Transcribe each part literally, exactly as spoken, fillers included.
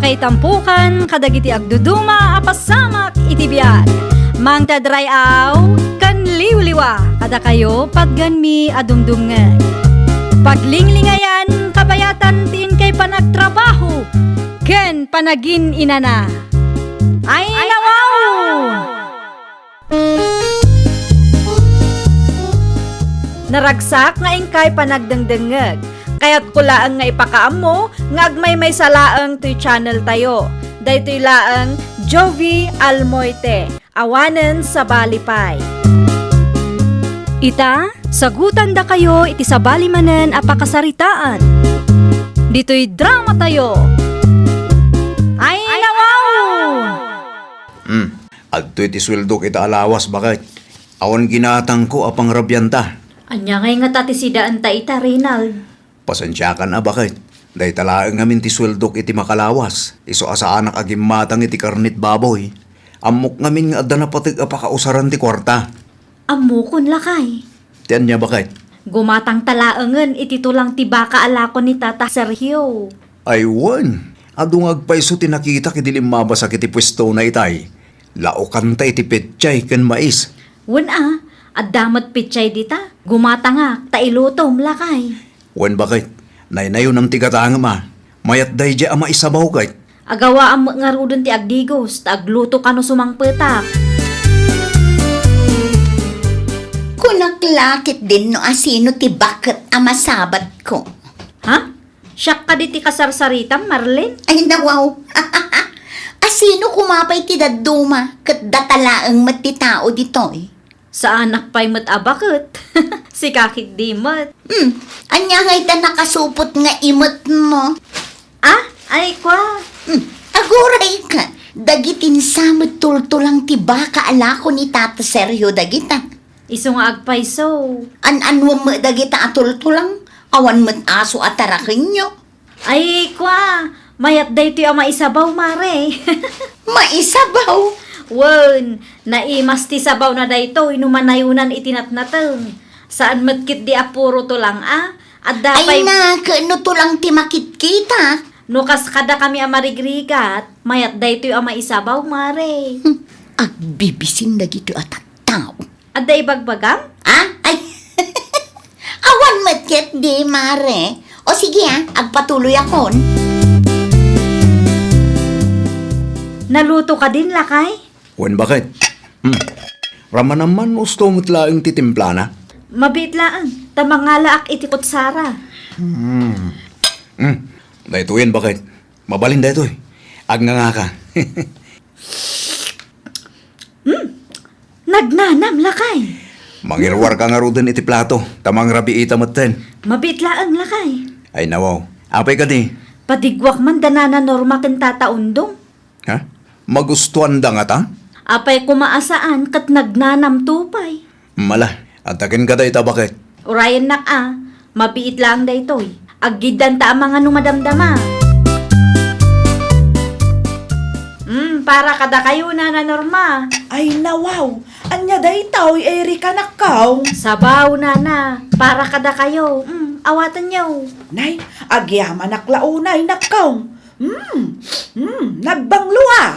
Ay tampukan kadagiti agduduma a pasamak iti biag. Mangted ray-aw ken liwliwa kadakayo patgenmi a dumdumngeg. Paglinglingayan kabayatan ti inkay panagtrabaho ken panagin-inana. Ay, nawaw! Naragsak nga inkay panagdengdengngeg. Kayatko laeng nga ipakaammo nga agmaymaysa laeng toy channel tayo. Daytoy laeng Jovie Almoite, awanen sabali pay. Ita, sagutandakayo iti sabali manen a pakasaritaan. Ditoy drama tayo. Ay, nawaw! Hmm. Adtoy ti sueldok ita a lawas, baket. Awan ginatangko a pangrabianta. Ania ngay ngata ti sidaanta ita, Reynald? Pasensiakan a, baket. Dayta laeng ngamin ti sueldok iti makalawas. Isu a saanak a gimmatang iti karnit baboy. Ammok ngamin nga adda napateg a pakausaran ti kuarta. Ammokon, lakay. Ti ania, baket? Gumatangta laengen iti tulang ti baka a lako ni Tata Sergio. Ay wen, adu nga agpayso ti nakitak idi limmabasa iti puestona itay. Laokanta iti petsay ken mais. Wen a, adda met petsay dita. Gumatangak ta ilutom, lakay. Wen, baket, naynayonam ti gatangem a. Mayat daydiay a maisabaw ket. Agawaam met ngaruden ti agdigos, ta agluto kano sumangpetak. Kunak la ketdin no asino ti baket a masabatko. Ha? Siak kadi ti kasarsaritam, Marlene? Ay, nawaw. Asino koma pay ti dadduma, ket data laeng met ti tao ditoy? Saanak pay met a baket. Sika ketdi met. Hmm, ania ngay ta nakasupot nga imetmo? Ah, ay, kwa. Hmm, agurayka, dagiti insamet tultulang ti baka a lako ni Tata Sergio dagita. Isu nga agpayso. An-anuem met dagita a tultulang? Awan met aso a tarakenyo. Ay, kwa, mayat daytoy a maisabaw, mare. Maisabaw? Wen, naimas ti sabawna daytoy no manayonan iti natnateng. Saan met ketdi a puro tulang a. Adda pay. Ay na, ket no tulang ti makitkitak? No kas kadakami a marigrigat, mayat daytoy a maisabaw, mare. Hmm, agbibisin dagitoy a tattao. Adda ibagbagam? Ah? Ay, awan met ketdi, mare. O sige, ah, agpatuloyakon. Naluto kadin, lakay? Wen, baket. Hmm. Ramanam man, usto met laeng ti timplana. Mabiit laeng, ta mangalaak iti kutsara. Hmm. Hmm. Daytoyen, baket. Mabalin daytoy. Agngangaka. Hmm. Nagnanam, lakay. Mangiruarka ngaruden iti plato, ta mangrabiita metten. Mabiit laeng, lakay. Ay, nawaw. Apay kadi? Padigguak man da Nana Norma ken Tata Undong. Ha? Magustuanda ngata? Apay koma a saan ket nagnanamto pay. Mala, adda kenka dayta, baket. Urayennak a, mabiit laeng daytoy. Aggiddanta a mangano madamdama. Mm, para kadakayo, Nana Norma. Ay, nawaw. Ania daytoy, Erika, nakkaw? Sabaw, Nana. Para kadakayo. Mm, awatenyo. Nay, agyamanak la unay, nakkaw. Hmm, hmm, nagbanglo a.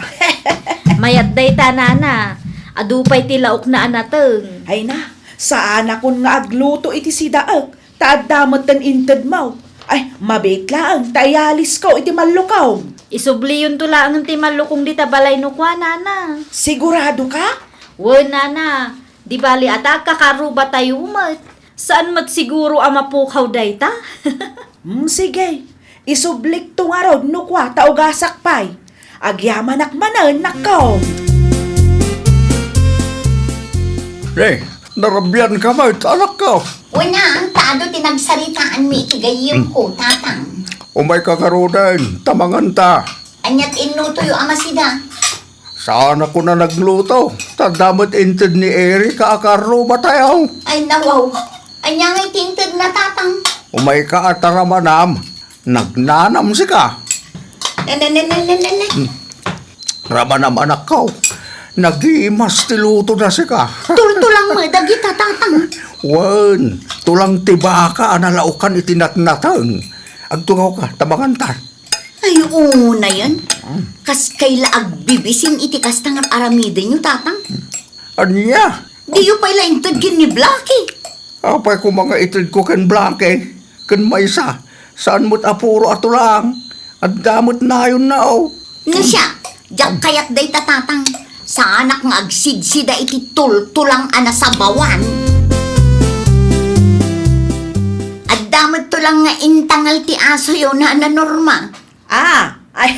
Mayat dayta, Nana. Adu pay ti laokna a nateng. Ay na, saanakon nga agluto iti sidaek, ta adda metten intedmo. Ay, mabiit laeng ta ialisko iti mallukom. Isubliyonto laeng ti mallukong dita balay no kua, Nana. Sigurado ka? Wen, Nana. Di bali a ta agkakarrubatayo met. Saan met siguro a mapukaw dayta? Hmm, sige. Isublikto ngarud no kua ta ugasak pay. Agyamanak manen, nakkaw. Eh, narabian ka met, anakko. Unang, ta adu ti nagsaritaanmi iti gayyemko, Tatang. Umayka ngaruden, ta manganta. Ania ti inlutoyo a masida? Saan a kuna nagluto, ta adda met inted ni Erika a karrubatayo. Ay, nawaw. Ania ngay ti intedna, Tatang? Umayka a ta ramanam. Nagnanam sika. Ne, ne, ne, ne, ne, ne, ne. Hmm. Ramanam, anakko. Nagimas ti lutona sika. Tultulang met dagita, Tatang. Wen, tulang ti baka a nalaokan iti natnateng. Agtungawka, ta manganta. Ay, unayen. Kaskay la agbibisin iti kasta nga ar-aramidenyo, Tatang? Ania? Diyo pay la inted ken ni Blackie? Apay koma nga itedko ken Blackie? Ken maysa, saan met a puro a tulang. Adda met nayonna, o. No siak, diak kayat dayta, Tatang. Saanak nga agsidsida iti tultulang a nasabawan. Adda met tulang nga intangal ti asoyo, Nana Norma. Ah, ay,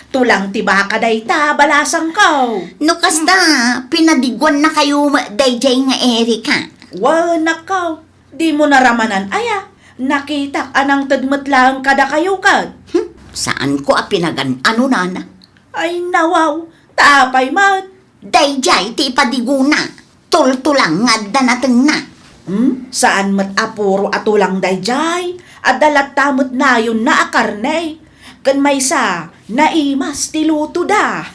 tulang ti baka dayta, balasangko. No kasta, pinadiguannakayo met daydiay nga Erika. Wen, nakkaw, dimo naramanan aya? Nakitak a nangted met laeng kadakayo ket. Hmm, saanko a pinagan-ano, Nana? Ay, nawaw, ta apay met? Daydiay ti ipadigona, tultulang nga adda natengna. Hmm? Saan met a puro a tulang daydiay? Adda latta met nayonna a karne. Ken maysa, naimas ti lutoda.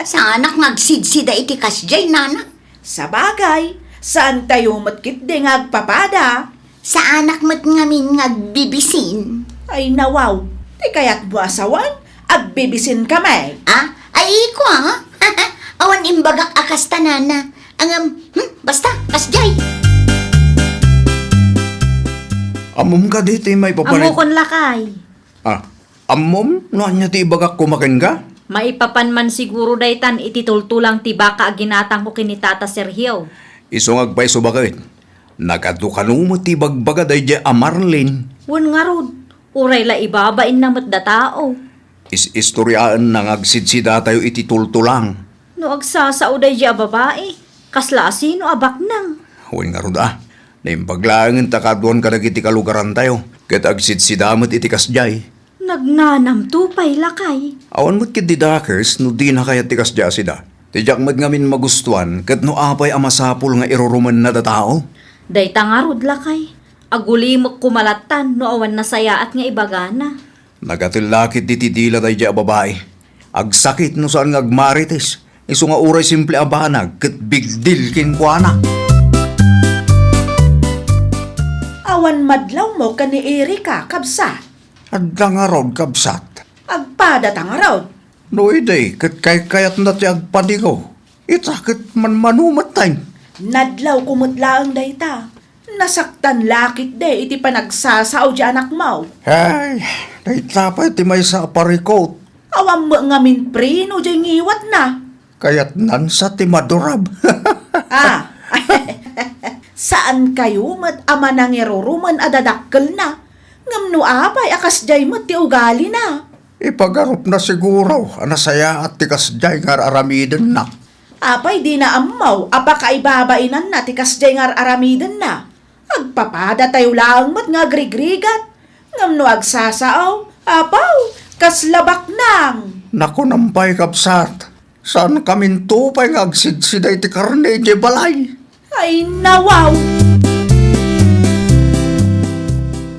Saanak nga agsidsida iti kasdiay, Nana. Sabagay, saantayo met ketdi nga agpapada. Saanak met ngamin nga agbibisin. Ay, nawaw, ti kayatmo a sawen, agbibisin kami. Ah? Ay, iko, ah? Awan imbagak a kasta, Nana. Ngem, hmm, basta, kasdiay. Ammom kadi ti maipapanit? Ammokon, lakay. Ah, ammom no ania ti ibagak koma kenka? Maipapan man siguro daytan iti tultulang ti baka a ginatangko ken ni Tata Sergio. Isu nga agpayso baket. Nagadu kano met ti ibagbaga daydiay a Marlene. Wen ngarud, uray la ibabainna met datao. Is-istoriaenna nga agsidsidatayo iti tultulang. No agsasao daydiay a babai, kasla a sino a baknang? Wen ngarud a, naimbag laengen ta kaaduan kadagiti kalugarantayo, ket agsidsida met iti kasdiay. Nagnanamto pay, lakay. Awan met ketdi dakes no dina kayat ti kasdiay a sida. Ti diak met ngamin magustuan ket no apay a masapul nga irurumenna datao. Dayta ngarud, lakay. Agulimek koma lattan no awan nasayaat nga ibagana. Nagatella ketdi ti dila daydiay a babai. Agsakit no saan nga agmarites. Isu nga uray simple a banag ket big deal kenkuana. Awan madlawmo ken ni Erika, kabsat? Adda ngarud, kabsat. Agpadata ngarud? No idi, ket kaykayatna ti agpadigo. Ita ket manmano metten. Nadlawko met laeng dayta. Nasaktan la ketdi iti panagsasao ti anakmo. Ay, dayta pay ti maysa a parikut. Awan met ngamin preno diay ngiwatna. Kayatnan sa ti madurab. Ah, saankayo met a manangirurumen a dadakkelna, ngem no apay a kasdiay met ti ugalina? Ipagarupna siguro a nasayaat ti kasdiay nga ar-aramidenna. Apay dina ammo a pakaibabainanna ti kasdiay nga ar-aramidenna? Agpapadatayo laeng met nga agrigrigat. Ngem no agsasao, apaw, kasla baknang. Nakunam pay, kabsat, saankaminto pay nga agsidsida iti karne idiay balay. Ay, nawaw!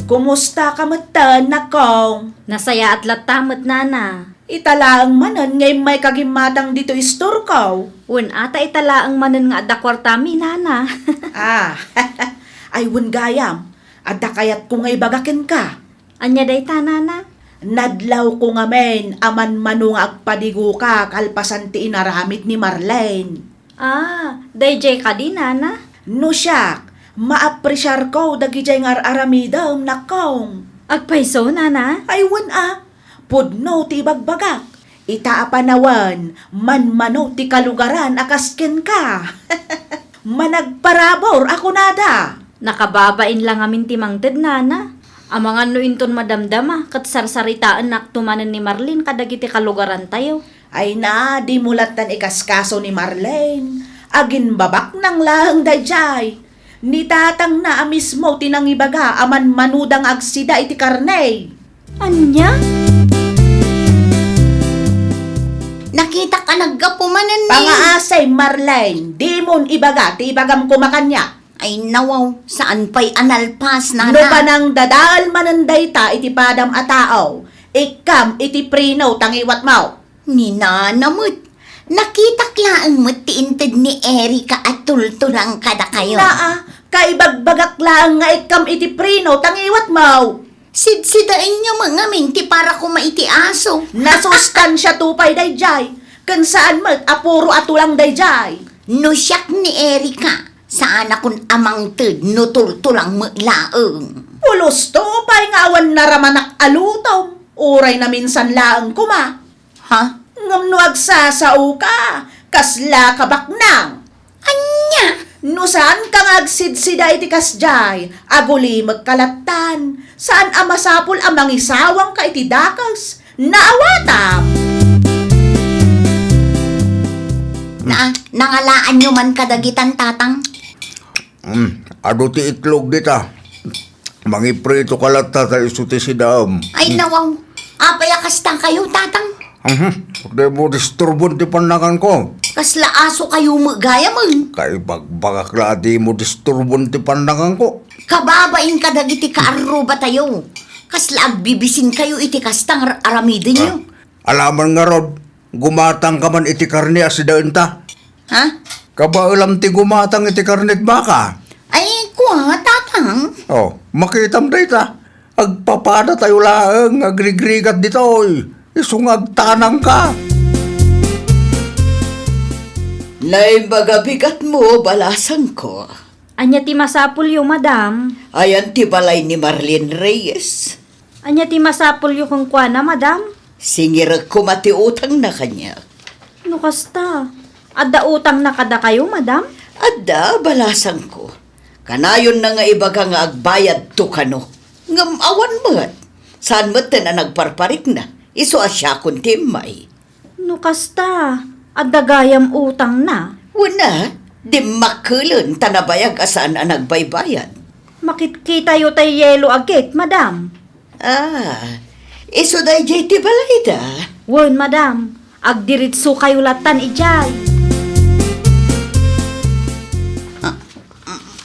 Kumusta ka metten, nakong? Nasayaat latta met, nana. Ita laeng manen nga immay kagimmatang ditoy istorko. Wen a, ta ita laeng manen nga adda kuartami, nana. Ah, ay, wen gayam, adda kayatko nga ibaga kenka. Ania dayta, nana? Nadlawko ngamin a manmano nga agpadigoka kalpasan ti inaramid ni Marlene. Ah, daydiay kadi, nana? No siak, maapresiarko dagidiay nga ar-aramidem, nakong. Agpayso, nana? Ay, wen a, pudno ti ibagbagak. Ita a panawen, manmano ti kalugaran a kas kenka. Managparabur a kunada. Nakababain la ngamin ti mangted, nana. Amangan no inton madamdama, ket sarsaritaennakto manen ni Marlene kadagiti kalugarantayo. Ay na, dimo lattan ikaskaso ni Marlene. Aginbabaknang laeng daydiay. Ni tatangna a mismo ti nangibaga a manmanoda nga agsida iti karne. Ania? Nakitak a naggapu manen ni Pangaasay, Marlene, dimon ibaga ti ibagam koma kaniak. Ay, nawaw, saan pay a nalpas, nana. No panangdadael manen dayta iti padam a tao, ikkam iti preno ta ngiwatmo. Ni nana met, nakitak laeng met ti inted ni Erika a tultulang kadakayo. Naa, kaibagbagak laeng nga ikkam iti preno ta ngiwatmo. Sidsidaenyo met ngamin ti para koma iti aso. Nasustansia to pay daydiay, ken saan met a puro a tulang daydiay. No siak ni Erika, saanakon a mangted no tultulang met laeng. Pulos to pay nga awan naramanak a lutom, uray naminsan laeng koma. Ha? Ngem no agsasaoka, kasla ka baknang. Ania? No saanka nga agsidsida iti kasdiay, agulimekka lattan. Saan a masapul a mangisawangka iti dakes. Naawatam! Na, nangalaanyo man kadagitan, Tatang? Hmm, adu ti itlog dita. Mangiprito ka latta ta isu ti sidaem. Ay, nawaw. Apay a kasta kayo, Tatang? Mhm. Dimo disturbon ti pannanganko. Kasla aso kayo met gayam, eh. Kaibagbagak la a dimo disturbon ti pannanganko. Kababain kadagiti kaarruba tayo. Kasla agbibisin kayo iti kasta nga ar-, aramidenyo. Ah, alaman ngarud, gumatang ka man iti karne a sidaenta. Ha? Kabaelam ti gumatang iti karne ti baka. Ay, kua, Tatang. Oh, makitam dayta. Agpapada tayo laeng nga agrigrigat ditoy. Isu nga agtanang ka. Naimbag a bigatmo, balasangko. Ania ti masapulyo, madam? Ayan ti balay ni Marlene Reyes. Ania ti masapulyo kenkuana, madam? Singirek koma ti utangna kaniak. No kasta, adda utangna kadakayo, madam? Adda, balasangko. Kanayonna nga ibaga nga agbayadto kano. Ngem awan met. Saan metten a nagparparikna. Isu a siakon ti immay. No kasta, adda gayam utangna. Wen a, dimmakkelen ta nabayag a saan a nagbaybayad. Makitkitayo tay yelo a gate, madam. Ah, isu daydiay ti balayda? Wen, madam. Agdiritso kayo lattan idiay. Ah,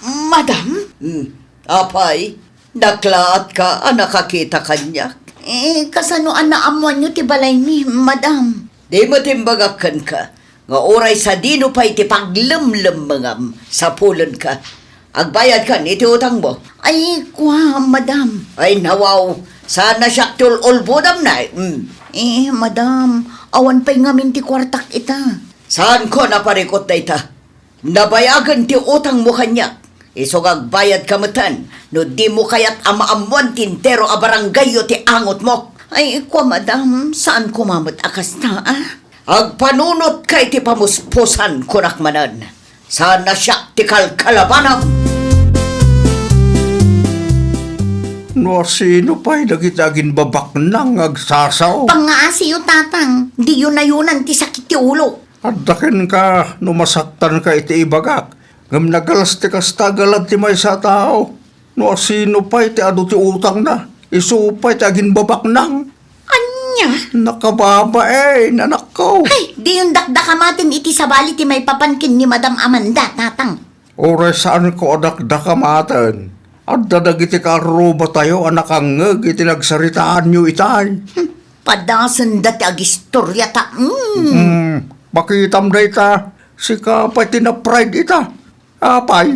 m-, madam? Hmm, apay? Naklaatka a nakakita kaniak? Eh, kasano a naammoanyo ti balaymi, madam? Di met imbagak kenka nga uray sadino pay ti paglemlemmengam, sapulenka. Agbayadkan iti utangmo. Ay, kua, madam. Ay, nawaw. Saan a siak ti ul-ulbodam, nay? Mm. Eh, madam, awan pay ngamin ti kuartak ita. Saanko a parikut dayta? Nabayagen ti utangmo kaniak. Isu nga agbayadka metten no dimo kayat a maammoan ti entero a barangayyo ti angotmo. Ay, kua, madam, saan koma met a kasta, ah? Agpanunotka iti pamuspusan, kunak manen. Saan a siak ti kalkalabanam. No asino pay dagiti aginbabaknang nga agsasao? Pangngaasiyo, Tatang. Diyo nayunan ti sakit ti ulo. Adda kenka no masaktanka iti ibagak, ngem nagalas ti kasta a galad ti maysa a tao. No asino pay ti adu ti utangna, isu pay ti aginbabaknang. Ania? Nakababain, anakko. Ay, diyon dakdakamaten iti sabali ti maipapan ken ni Madam Amanda, Tatang. Uray saanko a dakdakamaten. Adda dagiti kaarrubatayo a nakangngeg iti nagsaritaanyo itay. Hmm, padasenda ti agistoriata. Mm. Hmm, makitam dayta, sika pay ti na-pride ita. Apay,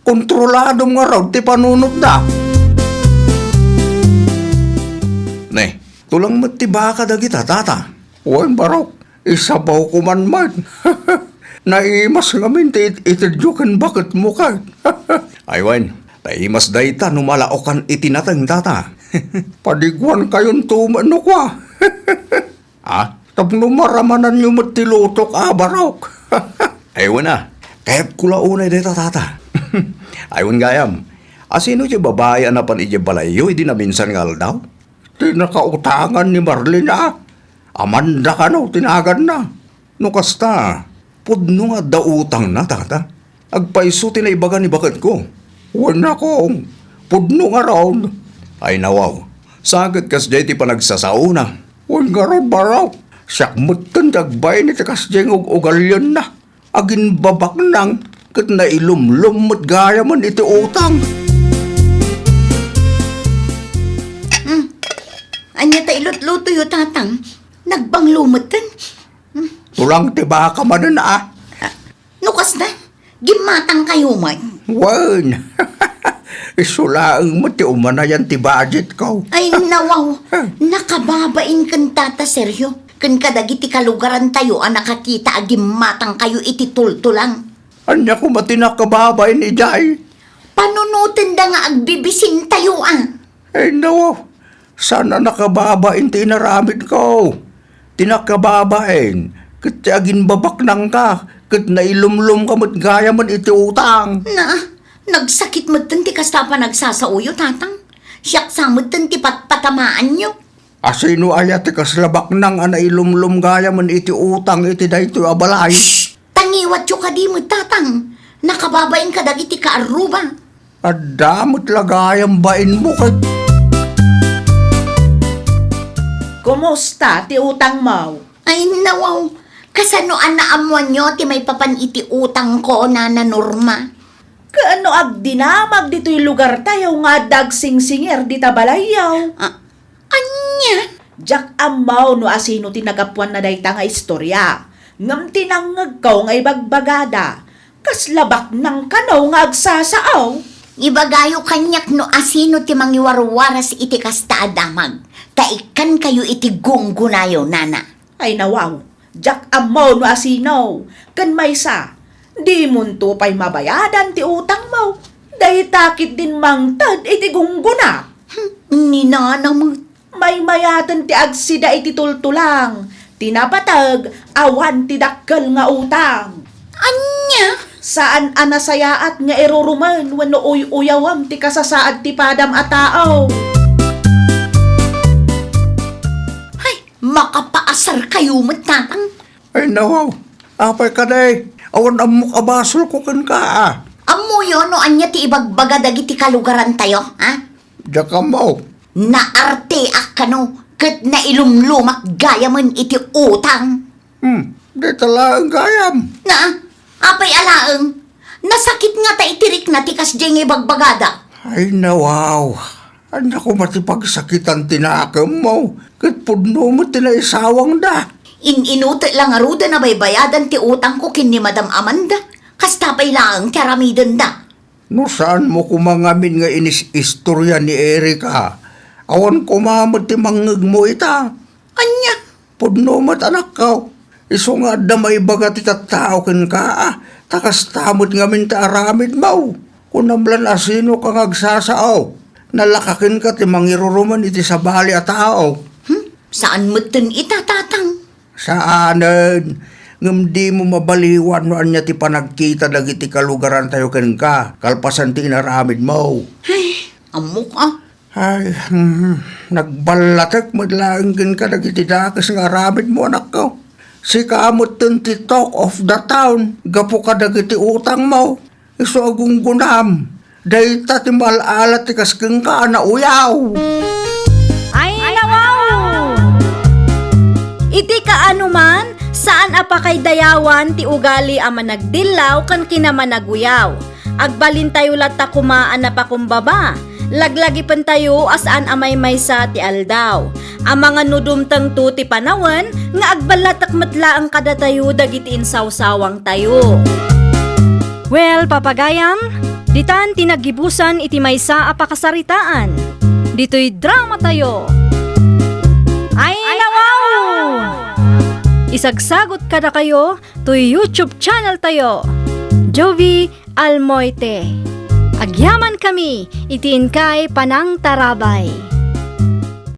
kontroladom ngarud ti panunotda. Ne, tulang met ti baka dagita, tata. Wen, barok, isabawko man met. Naimas ngamin ti it-, itedyo ken baketmo ket. Ay wen, naimas dayta no malaokan iti nateng, tata. Padiguankayonto met no kua. Ah, tapno maramananyo met ti lutok a barok. Ay wen a, kayatko la unay dayta, tata. Ay wen gayam, asino ti babai a napan idiay balayyo idi naminsan nga aldaw? Ti nakautangan ni Marlene a. Amanda kano ti naganna. No kasta, pudno nga adda utangna, tata. Agpayso ti naibaga ni baketko. Wen a kong, pudno ngarud. Ay nawaw, sa ket kasdiay ti panagsasaona. Wen ngarud, barok. Siak metten ti agbain iti kasdiay nga ug-ugalianna. Aginbabaknang ket nailumlom met gayamen iti utang. Hmm. Ania ta ilutlutoyo, Tatang? Nagbanglo metten. Hmm. Tulang ti baka manen a. Ah, no kasta, gimmatangkayo met. Wen. Isu laeng met ti umanayan ti budgetko. Ay, nawaw. Nakababain ken Tata Sergio, ken kadagiti kalugarantayo a nakakita a gimmatangkayo iti tultulang. Ania koma ti nakababain idiay? Panunotenda nga agbibisintayo, a. Ay, nawaw. Saan a nakababain ti inaramidko. Ti nakababain, ket ti agimbabaknangka, ket nailumlomka met gayamen iti utang. Na, nagsakit metten ti kasta a panagsasaoyo, Tatang. Siak sa metten ti patpatamaanyo. Asino aya ti kasla baknang a nailumlom gayamen iti utang iti daytoy a balay? Shh! Tangiwatyo kadi met, Tatang. Nakababain kadagiti kaarruba. Adda met la gayam bainmo ket. Kumusta ti utangmo? Ay, nawaw. Kasano a naammoanyo ti maipapan iti utangko, Nana Norma? Ket no agdinamag ditoy lugartayo nga adda agsingsingir dita balayyo. Ah, Ania? Diak ammo no asino ti nagapuanna dayta nga istorya, ngem ti nangngegko nga ibagbagada, kasla baknang kano nga agsasao. Ibagayo kaniak no asino ti mangiwarwaras iti kasta a damag, ta ikkankayo iti gunggonayo, nana. Ay nawaw, diak ammo no asino, ken maysa, dimonto pay mabayadan ti utangmo. Dayta ketdin mangted iti gunggona. Hmm, ni nana met. Maymayaten ti agsida iti tultulang, ti napateg, awan ti dakkel nga utang. Ania? Saan a nasayaat nga irurumen wenno uy-uyawem ti kasasaad ti padam a tao. Hay, makapaasarkayo met, Tatang. Ay, nawaw. Apay kadi, awan ammok a basolko kenka, a. Ammoyo no ania ti ibagbaga dagiti kalugarantayo, ha? Diak ammo. Naarteak kano ket nailumlomak gayamen iti utang. Hmm, dayta laeng gayam. Na, apay a laeng? Nasakit ngata iti rikna ti kasdiay nga ibagbagada. Ay, nawaw. Ania koma ti pagsakitan ti nakemmo, ket pudno met ti naisawangda. In-inutek la ngaruden a baybayadan ti utangko ken ni Madam Amanda. Kasta pay laeng ti aramidenda. No saanmo koma ngamin nga inis-istorya ni Erika, awan koma met ti mangngegmo ita. Ania? Pudno met, anakko. Isu nga adda maibaga ti tattao kenka, a, ta kasta met ngamin ti aramidmo. Kunam la no asinoka nga agsasao. Nalaka kenka ti mangirurumen iti sabali a tao. Hmm? Saan metten ita, Tatang? Saanen. Ngem dimo mabaliwan no ania ti panagkita dagiti kalugarantayo kenka, kalpasan ti inaramidmo. Ay, ammok, a. Ay, hmm, nagballatek met laeng kenka dagiti dakes nga aramidmo, anakko. Sika metten ti talk of the town gapu kadagiti utangmo. Isu a gunggonam, dayta ti maal-ala ti kas kenka a nauyaw. Ay, nawaw! Iti kaanoman, saan a pakaydayawan ti ugali a managdillaw ken kinamanag-uyaw. Agbalintayo latta koma a napakumbaba. Laglagipentayo a saan a maymaysa ti aldaw. Amangan no dumtengto ti panawen nga agballatek met laeng kadatayo dagiti insawsawangtayo. Well, papagayam, ditan ti naggibusan iti maysa a pakasaritaan. Ditoy dramatayo. Ay, nawaw! Isagsagot kadakayo toy YouTube channel tayo, Jovie Almoite. Agyamankami iti inkay panangtarabay.